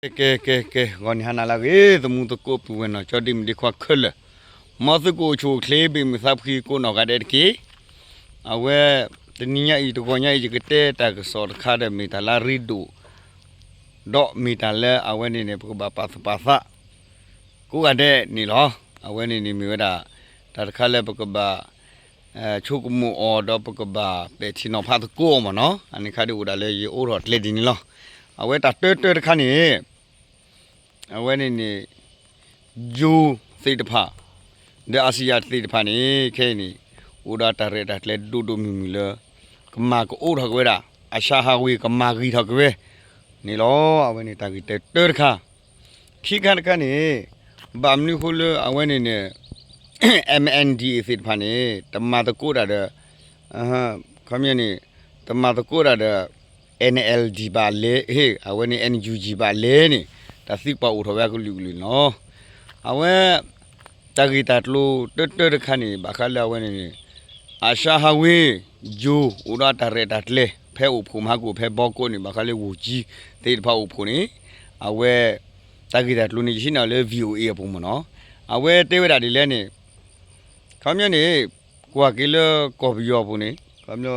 ကဲ ကဲ ကဲ ကဲ ဂီၤနံၤဟါနၤလၢအဂ့ၤ သမူသကိးပုၢ်ဝဲၢ်နီၢ်ကၠီဒ့မုၣ်ဒ့ခွါခဲလၢာ်, မ်သုကအိၣ်ဆူၣ်အိၣ်ချ့ ဘ့ၣ်မုာ်သးဖှံကိးနီၢ်ဂၤဒဲးတက့ၢ်. အဝဲ တနံၤညါအံၤ တဂီၤညါအံၤ ယကတဲတၢ်ကစီၣ်တခါဒီး မ့ၢ်တၢ်လၢအရ့ဒိၣ် ဒီးမ့ၢ်တၢ်လၢအဝဲန့ၣ်န့ၣ် ပကဘၣ်ပာ်သူၣ်ပာ်သး ကိးဂၤဒဲးန့ၣ်လီၤ. အဝဲန့ၣ်န့ၣ်မ့ၢ်ဝဲဒၣ် တၢ်တခါလၢပကဘၣ် ဆိကမိၣ်အီၤ ဒီးပကဘၣ်ပဲာ်ထံနီၤဖးသကိးအီၤမ့ၢ်နီၤ. အန့ၣ်ခါဒ်အိၣ်ဒၣ်လၢယအိးထီၣ်ကျဲဒ်န့ၣ်လီၤ. အဝဲတၢ်တၢတၢတခါန့ၣ် အဝဲန့ၣ်န့ၣ် ယိၤသ့ၣ်တဖၣ် ဒီးအၤစံယၤသ့ၣ်တဖၣ်န့ၣ် ခဲအံၤန့ၣ် အိၣ်ဒီးတၢ်ရဲၣ်တၢ်ကျဲၤဒိၣ်ဒိၣ်မုၢ်မုၢ်လၢ ကမၤကအိးထီၣ်က့ၤဝဲဒၣ် အၤၡါဟးဝ့ၤ ကမၤဂ့ၤထီၣ်က့ၤဝဲန့ၣ်လီၤ. အဝဲန့ၣ်တၢ်ဂ့ၢ်တၢတၢတခါ ခံခါတခါန့ၣ် ဘၣ်မနုၤဃိလၢအဝဲန့ၣ်န့ၣ် MNDAA သ့ၣ်တဖၣ်န့ၣ် တမၤသကိးတၢ်ဒီး ခီပညီန့ၣ် တမၤသကိးတၢ်ဒီး NLD ဘၣ်လဲၣ် ဟ့ၣ် အဝဲန့ၣ် NUG ဘၣ်လဲၣ်န့ၣ် တၢ်သံကွၢ်အိၣ်ထီၣ်ဝဲအကလုာ်ကလုာ်န့ၣ်လီၤ. အဝဲ တၢ်ဂ့ၢ်တၢ်ကျိၤတၢတၢတခါန့ၣ် ဘၣ်ဃးလၢအဝဲန့ၣ်န့ၣ် အၤၡါဟးဝ့ၤ ယိၤ အိၣ်ဒီးတၢ်ရဲၣ်တၢ်ကျဲၤ ဖဲအိၣ်ဖှိၣ်မၤဟးဂီၤ ဖဲဘီကိးန့ၣ် ဘၣ်ဃးလၢ ဝူၤကၠံ သ့ၣ်တဖၣ်အိၣ်ဖှိၣ်န့ၣ် အဝဲ တၢ်ဂ့ၢ်တၢ်ကျိၤန့ၣ် ယဟံးန့ၢ်လၢ VOA အပူၤမ့ၢ်နီၤ. အဝဲတဲဝဲဒၣ်ဒ်လဲၣ်န့ၣ် ခီပညီန့ၣ် ကွၢ်က့ၤလၢကီၢ်ပယီၤအပူၤန့ၣ် ခီပညီ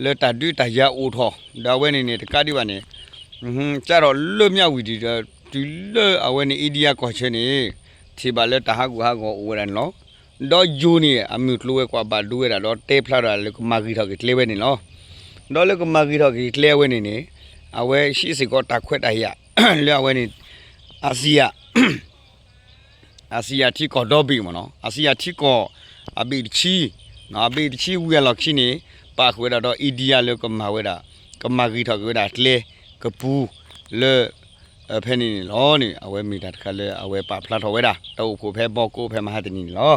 လၢတၢ်ဒုးတၢ်ယၤအိၣ်ထီၣ် ဒီးအဝဲန့ၣ်န့ၣ် တကးဒံးဘၣ်န့ၣ် ကၢ်ထီၣ်လၢမၠးဝံၤဒံးဒီး တုၤလၢအဝဲန့ၣ် India ကီၢ်ဆၢန့ၣ် ထံၣ်ဘၣ်လၢတၢ်ဟးဂူာ်ဟးဂီၤအိၣ်ဝဲဒၣ်န့ၣ်လီၤ. ဒီးယိၤန့ၣ် အမုၢ်ကျိၤဝဲၤကွာ်ဘၣ်ဒိဝဲဒၣ်ဒီး တဲဖျါထီၣ်လၢကမၤဂ့ၤထီၣ်က့ၤကျဲဝဲန့ၣ်လီၤ. ဒီးလၢကမၤဂ့ၤထီၣ်က့ၤကျဲဝဲန့ၣ်န့ၣ် အဝဲဟံးစ့ၢ်ကီးတၢ်ခွဲးတၢ်ယာ် လၢအဝဲန့ၣ် အၤစံယၤ အၤစံယၤထံကီၢ်ဒီဘ့ၣ်မ့ၢ်နီၤ အၤစံယၤထံကီၢ် အဘ့ၣ်တဆံ အဘ့ၣ်တဆံဝံၤအလီၢ်ခံန့ၣ် ပာ်ဃုာ်ဝဲဒၣ်ဒီး India လၢကမၤဝဲဒၣ် ကမၤဂ့ၤထီၣ်က့ၤဝဲဒၣ်ကျဲကပူၤလၢ ဖဲန့ၣ်န့ၣ်လီၤန့ၣ် အဝဲမ့ၢ်တၢ်တခါလၢအဝဲပာ်ဖျါထီၣ်ဝဲဒၣ် တၢ်အိၣ်ဖှိၣ်ဖဲဘီကိးဖဲမဟါတနံၤန့ၣ်လီၤ.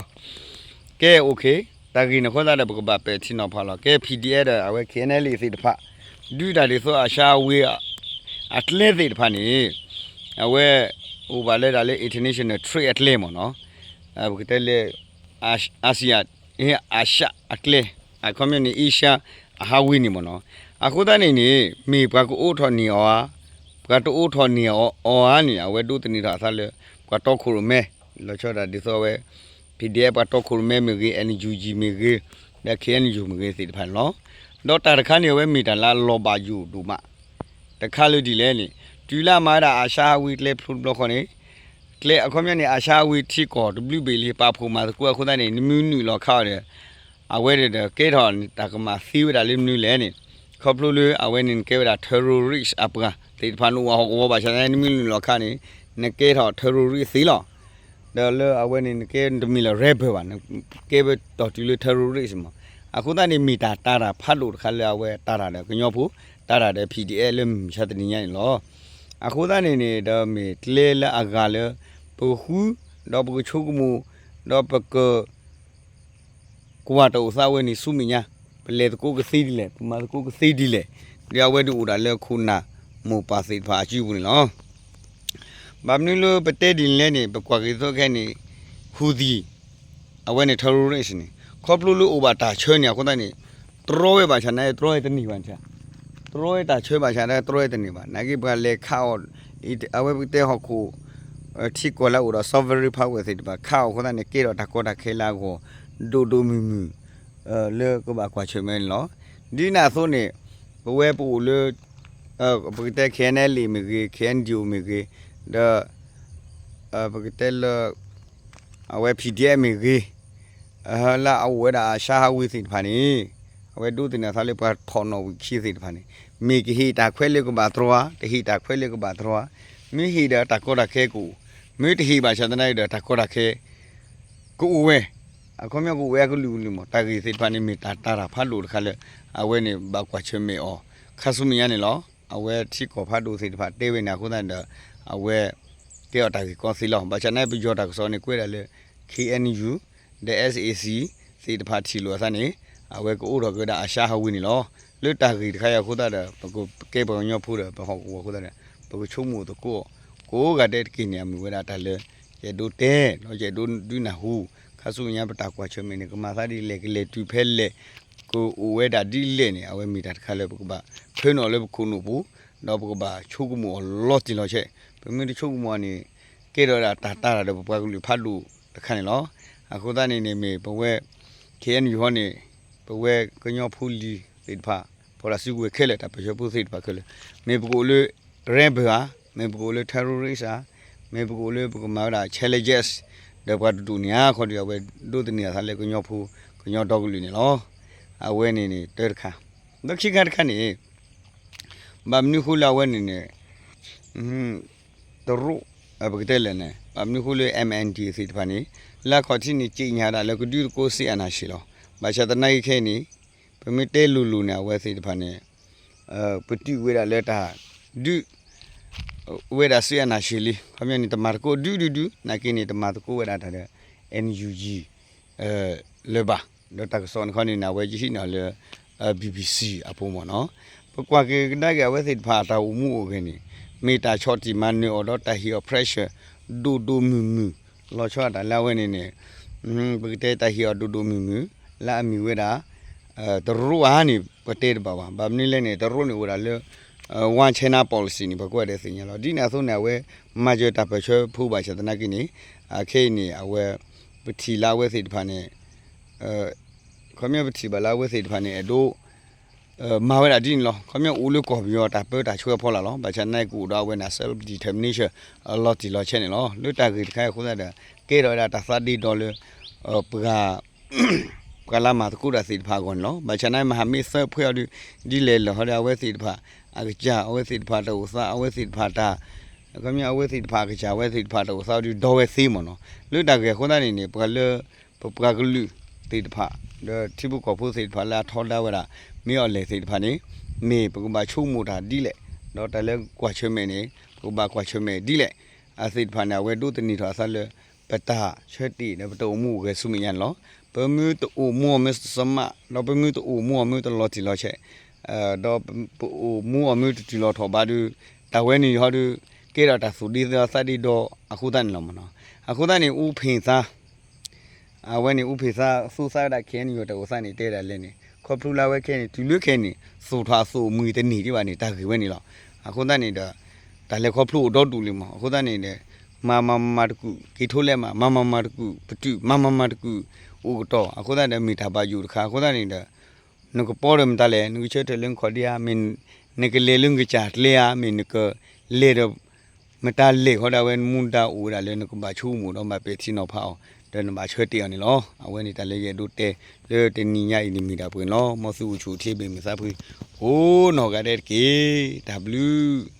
ကဲ okay တၢ်ဂ့ၢ်န့ၣ်အဃိသတးဒီး ပကဘၣ်ပဲာ်ထံနီၤဖးလီၤ. ကဲ PDF ဒီးအဝဲ KNLA သ့ၣ်တဖၣ် ဒုးတၢ်ဒ်သိးအၤၡါဝ့ၤ အကျဲသ့ၣ်တဖၣ်န့ၣ် အဝဲ အိၣ်ဘၣ်လၢဒၣ်လၢ international trade အကျဲမ့ၢ်နီၤ ပကတဲလၢ အၤစံယၤ အၤၡါအကျဲ အခီပညီန့ၣ် Asia အဟးဝ့ၤန့ၣ်မ့ၢ်နီၤ. အဃိသတးန့ၣ်န့ၣ် မ့ၢ်ပှၤကအိးထီၣ်န့ၢ်အီၤဧါ ပှၤတအိးထီၣ်န့ၢ်အီၤဧါန့ၣ် အဝဲဒိးသန့ၤထီၣ်အသးလၢ ပှၤတီခိၣ်ရိၣ်မဲ လီၤဆီဒၣ်ဒ်သိးအဝဲ PDF ပှၤတီခိၣ်ရိၣ်မဲမ့ၢ်ဂ့ၤ NUG မ့ၢ်ဂ့ၤ ဒီး KNU မ့ၢ်ဂ့ၤသ့ၣ်တဖၣ်န့ၣ်လီၤ. ဒီးတၢ်တခါန့ၣ် အဝဲမ့ၢ်တၢ်လၢအလီၤဘၣ်ယိၣ်ဒိၣ်မး တခါလၢဒ်လဲၣ်န့ၣ် တုၤလၢအမၤဝဲဒၣ်အၤၡါဟးဝ့ၤကျဲဖျိတဘျီဃီန့ၣ် ကျဲအခီပညီန့ၣ် အၤၡါဟးဝ့ၤထံကီၢ်တဘျုးဘ့ၣ်လံ ပာ်ဖှိၣ်မၤသကိးအဃိသတးန့ၣ် နမ့ၢ်နုာ်လီၤခးအီၤဒီး အဝဲဒီးကဲထီၣ်တၢ်ကမၣ်သ့ဝဲဒၣ်လၢမနုၤလဲၣ်န့ၣ် ခီဖျိလၢအဝဲန့ၣ်နကဲဝဲဒၣ် terrorist အပှၤသ့ၣ်တဖၣ် နအိၣ်အဟီၣ်ကဝီၤဘၣ်ဆၣ်သနာ်က့ နမ့ၢ်နုာ်လီၤခးန့ၣ် နကဲထီၣ် terrorist သ့လီၤ. ဒီးလၢအဝဲန့ၣ် နကဲတမ့ၢ်လၢ rebel ဘၣ် နကဲဝဲတီၢ်တုၤလၢ terrorist မး. အဃိသတးန့ၣ် မ့ၢ်တၢ်တာ်တၢ်ဖးဒိၣ်တခါလၢအဝဲတာ်တၢ်ဒီးကညီဖိ တာ်တၢ်ဒီး PDF လၢမုၢ်မဆါတနံၤညါန့ၣ်လီၤ. အဃိသတးန့ၣ်န့ၣ် ဒီးမ့ၢ်ကျဲလၢအဂၤလၢ ပကဃု ဒီးပကဆိကမိၣ် ဒီးပက ကွၢ်တၢ်အိၣ်သးဝဲန့ၣ်ဆူမဲာ်ညါ ပလဲၤသကိးကသ့ဒ်လဲၣ် ပမၤသကိးကသ့ဒ်လဲၣ် ဒီးအဝဲဒၣ်အိၣ်ဒၣ်လၢခိၣ်နၢ်မိၢ်ပၢ်သ့ၣ်တဖၣ်အစုပူၤန့ၣ်လီၤ. ဘၣ်မနုၤလၢပတဲဒ်န့ၣ်လဲၣ်န့ၣ် ပကွၢ်က့ၤသိးခဲအံၤန့ၣ် Houthi အဝဲန့ၣ် terrorist န့ၣ် ခီဖျိလၢအိၣ်ဘၣ်တၢ်ဆၢန့ၣ် အဃိသတးန့ၣ် တြီဝဲဘၣ်ဆၣ်သနာ်က့ တြီဝဲတန့ၢ်ဘၣ်န့ၣ် တြီဝဲတၢ်ဆၢဘၣ်ဆၣ်သနာ်က့ တြီဝဲတန့ၢ်ဘၣ် နာ်က့ပှၤလဲၤခးအီၤ အဝဲပကတဲဟီၣ်ခိၣ် ထံကီၢ်လၢအအိၣ်ဒီး sovereign power သ့ၣ်တဖၣ် ခးအီၤအဃိသတးန့ၣ် ကဲထီၣ်တၢ်ကီတၢ်ခဲလၢအဂီၢ် ဒိၣ်ဒိၣ်မုၢ်မုၢ် လၢကဘၣ်ကွၢ်ဆၢၣ်မဲာ်န့ၣ်လီၤ. ဒ်န့ၣ်အသိးန့ၣ် ပဝဲပအိၣ်လၢ ပကတဲ KNLA မ့ၢ်ဂ့ၤ KNDO မ့ၢ်ဂ့ၤ ဒီး ပကတဲလၢ အဝဲ PDF မ့ၢ်ဂ့ၤ လၢအအိၣ်ဝဲဒၣ်အၤၡါဟးဝ့ၤသ့ၣ်တဖၣ်န့ၣ် အဝဲဒိးသန့ၤအသးလၢပှၤထီၣ်နီၣ်ဝံာ်ခံသ့ၣ်တဖၣ်န့ၣ် မ့ၢ်ကဟ့ၣ်တၢ်ခွဲးလၢကဘၣ်တြီဧါ တဟ့ၣ်တၢ်ခွဲးလၢကဘၣ်တြီဧါ မ့ၢ်ဟ့ၣ်ဒီးတၢ်ကီတၢ်ခဲကအိၣ် မ့ၢ်တဟ့ၣ်ဘၣ်ဆၣ်သနာ်က့ဒီးတၢ်ကီတၢ်ခဲ ကအိၣ်ဝဲ အခီပညီကအိၣ်ဝဲအကလုာ်ကလုာ်မး တၢ်ဂ့ၢ်သ့ၣ်တဖၣ်န့ၣ် မ့ၢ်တၢ်တာ်တၢ်ဖးဒိၣ်တခါလၢ အဝဲန့ၣ်ဘၣ်ကွၢ်ဆၢၣ်မဲာ်အီၤ ခါဆူမဲာ်ညါန့ၣ်လီၤ. အဝဲထံကီၢ်ဖးဒိၣ်သ့ၣ်တဖၣ်တဲဝဲန့ၣ်အဃိသတးဒီး အဝဲ ကဲအီၤတၢ်ဂ့ၢ်ကီသ့လီၤ. ဘၣ်ဆၣ်သနာ်က့ပယီၤတၢ်ကစီၣ်န့ၣ် ကွဲးဒၣ်လၢ KNU ဒီး SAC သ့ၣ်တဖၣ်ထံၣ်လိာ်အသးန့ၣ် အဝဲကအိးထီၣ်က့ၤဝဲဒၣ်အၤၡါဟးဝ့ၤန့ၣ်လီၤ. လၢတၢ်ဂ့ၢ်တခါအံၤအဃိသတးဒီး ပကကဲပှၤကညီဖိဒီး ပဟီၣ်ကဝီၤအဃိသတးဒီး ပကဆိကမိၣ်သကိး ကိးဂၤဒဲးတက့ၢ်န့ၣ် အမ့ၢ်ဝဲဒၣ်တၢ်လၢ ယအဲၣ်ဒိးတဲ ဒီးယအဲၣ်ဒိးဒုးနၢ်ဟူ ခါဆူညါပတၢ်ကွၢ်ဆၢၣ်မဲာ်န့ၣ် ကမၤသးဒ်လဲၣ် ကလဲၤတုၤဖဲလဲၣ် ကအိၣ်ဝဲဒၣ်ဒ်လဲၣ်န့ၣ် အဝဲမ့ၢ်တၢ်တခါလၢပကဘၣ်ဖၢနုာ်အီၤလၢပခိၣ်နူာ်ပူၤ ဒီးပကဘၣ်ဆိကမိၣ်အီၤလီၤတံၢ်လီၤဆဲး ပမ့ၢ်တဆိကမိၣ်န့ၣ် ကဲထီၣ်ဝဲဒၣ်တၢ်တၢ်တၢ်ဒီးပပှၤကလုာ်ဖးဒိၣ်တခါန့ၣ်လီၤ. အဃိသတးန့ၣ်န့ၣ်မ့ၢ်ပဝဲ ခ့ၣ်အဲၣ်ယူၣ်ဟီန့ၣ် ပဝဲကညီဖိလံၤသ့ၣ်တဖၣ် ဖီၣ်တၢ်စုကဝဲၤခဲလၢာ် တၢ်ပၢၢ်ဆၢဖိသ့ၣ်တဖၣ်ခဲလၢာ် မ့ၢ်ပကအိၣ်လၢ rebel ဧါ, မ့ၢ်ပကအိၣ်လၢ terrorist ဧါ, မ့ၢ်ပကအိၣ်လၢပကမၤဝဲဒၣ် challenges ဒီးပှၤတဒူၣ်န့ၣ်ဧါ ခီဒုးအဝဲဒိးသန့ၤအသးလၢကညီဖိ ကညီဒီကလုာ်န့ၣ်လီၤ. အဝဲန့ၣ်န့ၣ်တၢတခါ, ဒီးခံခါတခါန့ၣ် ဘၣ်မနုၤဃိလၢအဝဲန့ၣ်န့ၣ် တရူး ပကတဲလဲၣ်န့ၣ် ဘၣ်မနုၤဃိလၢ M N D သ့ၣ်တဖၣ်န့ၣ် လၢအခီၣ်ထံးန့ၣ် ကြေညာဒၣ်လၢကဒုးသကိးစစ်အာဏာရှင်လီၤ. ဘၣ်ဆၣ်သနာ်က့ခဲအံၤန့ၣ် ပမ့ၢ်တဲလိၤလိၤန့ၣ် အဝဲသ့ၣ်တဖၣ်န့ၣ် ပတုာ်ဝဲဒၣ်လၢတၢ်ဒုး ဝဲဒၣ်စစ်အာဏာရှင်လံ. ခီပညီန့ၣ် တမၤသကိးဒုးဒုးဒုး နာ်က့န့ၣ် တမၤသကိးဝဲဒၣ်တၢ်ဒီး N U G လၢၤဘၣ်. ဒီးတၢ်ကစီၣ်န့ၣ်ခီန့ၣ် အဝဲယဟံးန့ၢ်အီၤလၢ B B C အပူၤမ့ၢ်နီၤ. ပကွၢ်က့ၤကဒါက့ၤအဝဲသ့ၣ်တဖၣ်အတၢ်အိၣ်မူအိၣ်ဂဲၤန့ၣ် မ့ၢ်တၢ်ဆီၣ်တံၢ်မၤနၢၤအီၤဒီးတၢ်ဟ့ၣ်အီၤ pressure ဒိၣ်ဒိၣ်မုၢ်မုၢ် လီၤဆီဒၣ်တၢ်လၢအဝဲန့ၣ်န့ၣ် ပကတဲတၢ်ဟ့ၣ်အီၤဒိၣ်ဒိၣ်မုၢ်မုၢ် လၢအမ့ၢ်ဝဲဒၣ် တရူးဧါန့ၣ် ပတဲတဘၣ်ဘၣ်. ဘၣ်မနုၤလဲၣ်န့ၣ် တရူးန့ၣ်အိၣ်ဝဲဒၣ်လၢ One China Policy န့ၣ် ပှၤကိးဂၤဒဲးသ့ၣ်ညါလီၤ. ဒ်န့ၣ်အသိးန့ၣ် အဝဲမၤစၢၤတၢ်ပၢၢ်ဆၢဖိဘၣ်ဆၣ်သနာ်က့န့ၣ် အခဲအံၤန့ၣ် အဝဲ ပထံၣ်လၢအဝဲသ့ၣ်တဖၣ်န့ၣ် ခီပညီပထံၣ်ဘၣ်လၢအဝဲသ့ၣ်တဖၣ်န့ၣ် အဲၣ်ဒိး မၤဝဲဒၣ်ဒ်န့ၣ်လီၤ. ခီပညီအိၣ်လၢကီၢ်ပယီၤတၢ်ပၢတၢ်ဆှၢဖီလာ်လီၤ. ဘၣ်ဆၣ်သနာ်က့ကအိၣ်ဒီးအဝဲန့ၣ် self determination လီၤတံၢ်လီၤဆဲးန့ၣ်လီၤ. လၢတၢ်ဂ့ၢ်တခါအံၤအဃိသတးဒီး ကဲထီၣ်ဝဲဒၣ်တၢ်သးဒ့ဒီလၢ ပှၤ ပှၤလၢမၤသကိးတၢ်သ့ၣ်တဖၣ်အဂီၢ်န့ၣ်လီၤ. ဘၣ်ဆၣ်သနာ်က့ မဟါမ့ၢ်သၢဖှဲအီၤဒုး ဒ်လဲၣ်လၢာ်ဟီဒီး အဝဲသ့ၣ်တဖၣ်အကစၢ် အဝဲသ့ၣ်တဖၣ်တၢ်အိၣ်သး အဝဲသ့ၣ်တဖၣ်တၢ် ခီပညီအဝဲသ့ၣ်တဖၣ်အကစၢ် အဝဲသ့ၣ်တဖၣ်တၢ်အိၣ်သးအီၤဒုး ဒီဝဲသ့မ့ၢ်နီၤ. လၢတၢ်ဂ့ၢ်အဃိသတးန့ၣ်န့ၣ် ပှၤလၢ ပပှၤကလုာ်သ့ၣ်တဖၣ် ဒီးထံဖိကီၢ်ဖိသ့ၣ်တဖၣ်လၢအထီဒါဝဲဒၣ် မ့ၢ်အီၤလဲၣ်သ့ၣ်တဖၣ်န့ၣ် မ့ၢ်ပကဘၣ်ဆိကမိၣ်တၢ်ဒ်လဲၣ်, ဒီးတၢ်လၢကွၢ်ဆၢၣ်မဲာ်န့ၣ် ပကဘၣ်ကွၢ်ဆၢၣ်မဲာ်ဒ်လဲၣ်. အသ့ၣ်တဖၣ်န့ၣ် အဝဲဒိးသန့ၤထီၣ်အသးလၢ ပတၢ်ဆၢတဲာ်ဒီးပတၢ်အိၣ်မူအိၣ်ဂဲၤဆူမဲာ်ညါန့ၣ်လီၤ. ပမ့ၢ်တအိၣ်မူအီၤမ့ၢ်တစမး ဒီးပမ့ၢ်တအိၣ်မူအီၤမ့ၢ်တလီၤတံၢ်လီၤဆဲး ဒီးပအိၣ်မူအီၤမ့ၢ်တတုၤလီၤထီၣ်ဘးဒီး တၢ်ဝဲန့ၣ်ဟီဒီး ကဲထီၣ်တၢ်သူၣ်ဒ့သးဒ့ဒီအဃိသတးန့ၣ်လီၤမ့ၢ်နီၤ. အဃိသတးန့ၣ် အူဖ့ၣ်သါ အဝဲန့ၣ် အူဖ့ၣ်သါ သူသးဝဲဒၣ် K N U တၢ်အိၣ်သးန့ၣ် တဲဒၣ်လဲၣ်န့ၣ် ခီဖျိလၢအဝဲခဲအံၤန့ၣ် တုၤလၢခဲအံၤန့ၣ် သူၣ်ထီၣ်အသူၣ်အမှံၤတန့ၢ်ဒံးဘၣ်န့ၣ် တၢ်ဂ့ၢ်ဝဲန့ၣ်လီၤ. အဃိသတးန့ၣ်ဒီး တၢ်လဲၤခီဖျိအိၣ်ဒီဒူၣ်လံမး. အဃိသတးန့ၣ်ဒီး မၤမၤမၤတကုာ် က့ၤထိလဲၣ်မး မၤမၤမၤတကုာ် ပတုာ် မၤမၤမၤတကုာ် အိၣ်ကတီၢ် အဃိသတးဒီး မ့ၢ်တၢ်ဘၣ်ယိၣ်တခါ အဃိသတးန့ၣ်ဒီး နကပီဒီးမတၤလဲၣ် နကဆၢထၢၣ်လၢနခီၣ်ဒ့ဧါ မ့ၢ်နကလဲၤလၢနကစၢ်ကျဲဧါ မ့ၢ်နကလဲၤဒီး မတၤလဲၣ်ဃီဒၣ်ဝဲ နမူဒါအိၣ်ဝဲဒၣ်လၢနကဘၣ်ဆိကမိၣ်ဒီးမၤပဲာ်ထံနီၤဖးအီၤ ဒီးနဘၣ်ဆၢတဲာ်အီၤန့ၣ်လီၤ. အဝဲန့ၣ်တၢ်လၢယအဲၣ်ဒိးတဲ လၢတနံၤညါအံၤန့ၣ်မ့ၢ်ဒၣ်ပှဲၤန့ၣ်လီၤ. မ်သုအိၣ်ဆူၣ်အိၣ်ချ့ဘၣ်မုာ်သးဖှံ ကိးနီၢ်ဂၤဒဲးတက့ၢ်. တၢ်ဘျုး